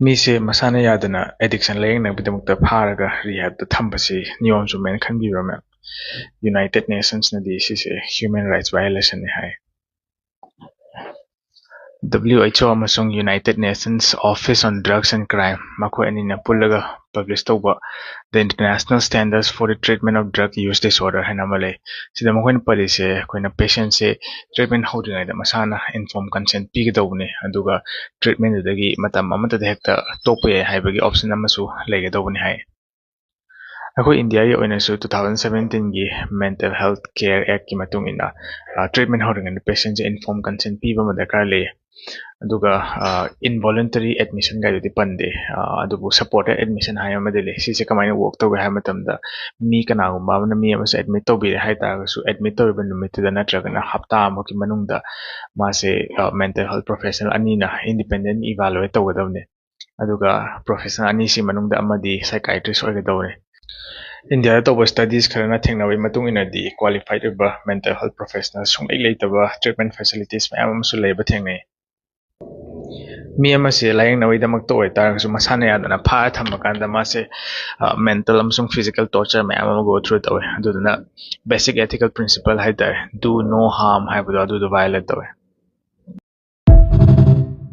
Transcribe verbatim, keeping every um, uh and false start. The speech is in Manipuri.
ꯃꯤꯁꯦ ꯃꯁꯥꯅ ꯌꯥꯗꯅ addiction ꯂꯥꯌꯦꯡꯅꯕꯒꯤꯗꯃꯛꯇ ꯐꯥꯔꯒ rehabꯇ ꯊꯝꯕꯁꯤ ꯅꯤꯌꯣꯝ ꯆꯨꯝꯃꯦꯅ ꯈꯟꯕꯤꯕ꯭ꯔꯥ, ꯃꯦꯝ? United Nationsꯅꯗꯤ ꯁꯤꯁꯦ human rights violationꯅꯤ ꯍꯥꯏ꯫ W H O ꯑꯃꯁꯨꯡ United Nations Office on Drugs and Crime, ꯃꯈꯣꯏ ꯑꯅꯤꯅ ꯄꯨꯜꯂꯒ publish ꯇꯧꯕ The International Standards for the Treatment of Drug Use Disorder ꯍꯥꯏꯅ ꯑꯃ ꯂꯩ꯫ ꯁꯤꯗ ꯃꯈꯣꯏꯅ ꯄꯜꯂꯤꯁꯦ, ꯑꯩꯈꯣꯏꯅ patientꯁꯦ treatment ꯍꯧꯗ꯭ꯔꯤꯉꯩꯗ ꯃꯁꯥꯅ informed consent ꯄꯤꯒꯗꯧꯕꯅꯤ, ꯑꯗꯨꯒ treatmentꯗꯨꯗꯒꯤ ꯃꯇꯝ ꯑꯃꯠꯇꯗ ꯍꯦꯛꯇ ꯇꯣꯛꯄ ꯌꯥꯏ ꯍꯥꯏꯕꯒꯤ option ꯑꯃꯁꯨ ꯂꯩꯒꯗꯧꯕꯅꯤ ꯍꯥꯏ꯫ ꯑꯩꯈꯣꯏ ꯏꯟꯗꯤꯌꯥꯒꯤ ꯑꯣꯏꯅꯁꯨ two thousand seventeenꯒꯤ Mental Health Care Actꯀꯤ ꯃꯇꯨꯡ ꯏꯟꯅ, ꯑ, treatment ꯍꯧꯔꯤꯉꯩꯗ patientꯁꯦ informed consent ꯄꯤꯕ ꯑꯃ ꯗꯔꯀꯥꯔ ꯂꯩ꯫ ꯑꯗꯨꯒ, ꯑ, involuntary admission ꯀꯥꯏꯗꯨꯗꯤ ꯄꯟꯗꯦ, ꯑ, ꯑꯗꯨꯕꯨ supported admission ꯍꯥꯏꯕ ꯑꯃꯗꯤ ꯂꯩ꯫ ꯁꯤꯁꯦ ꯀꯃꯥꯏꯅ work ꯇꯧꯒꯦ ꯍꯥꯏꯕ ꯃꯇꯝꯗ, ꯃꯤ ꯀꯅꯥꯒꯨꯝꯕ ꯑꯃꯅ ꯃꯤ ꯑꯃꯁꯦ admit ꯇꯧꯕꯤꯔꯦ ꯍꯥꯏꯇꯥꯔꯒꯁꯨ, admit ꯇꯧꯔꯤꯕ ꯅꯨꯃꯤꯠꯇꯨꯗ ꯅꯠꯇ꯭ꯔꯒꯅ ꯍꯞꯇꯥ ꯑꯃꯒꯤ ꯃꯅꯨꯡꯗ ꯃꯥꯁꯦ, ꯑ, mental health professional ꯑꯅꯤꯅ independent evaluate ꯇꯧꯒꯗꯕꯅꯤ꯫ ꯑꯗꯨꯒ professional ꯑꯅꯤꯁꯤ ꯃꯅꯨꯡꯗ ꯑꯃꯗꯤ psychiatrist ꯑꯣꯏꯒꯗꯧꯔꯦ꯫ ꯏꯟꯗꯤꯌꯥꯗ ꯇꯧꯕ studies ꯈꯔꯅ ꯊꯦꯡꯅꯕꯒꯤ ꯃꯇꯨꯡ ꯏꯟꯅꯗꯤ, qualified ꯑꯣꯏꯕ mental health professional ꯁꯨꯡꯂꯩ ꯂꯩꯇꯕ treatment facilities ꯃꯌꯥꯝ ꯑꯃꯁꯨ ꯂꯩꯕ ꯊꯦꯡꯅꯩ꯫ ꯃꯤ ꯑꯃꯁꯦ ꯂꯥꯌꯦꯡꯅꯕꯒꯤꯗꯃꯛꯇ ꯑꯣꯏꯇꯥꯔꯒꯁꯨ, ꯃꯁꯥꯅ ꯌꯥꯗꯅ ꯐꯥꯔ ꯊꯝꯕ ꯀꯥꯟꯗ ꯃꯥꯁꯦ, ꯑ, mental ꯑꯃꯁꯨꯡ physical torture ꯃꯌꯥꯝ ꯑꯃ go through ꯇꯧꯋꯦ꯫ ꯑꯗꯨꯗꯨꯅ basic ethical principle ꯍꯥꯏꯇꯥꯔꯦ, do no harm ꯍꯥꯏꯕꯗꯣ, ꯑꯗꯨꯗꯣ violate ꯇꯧꯋꯦ꯫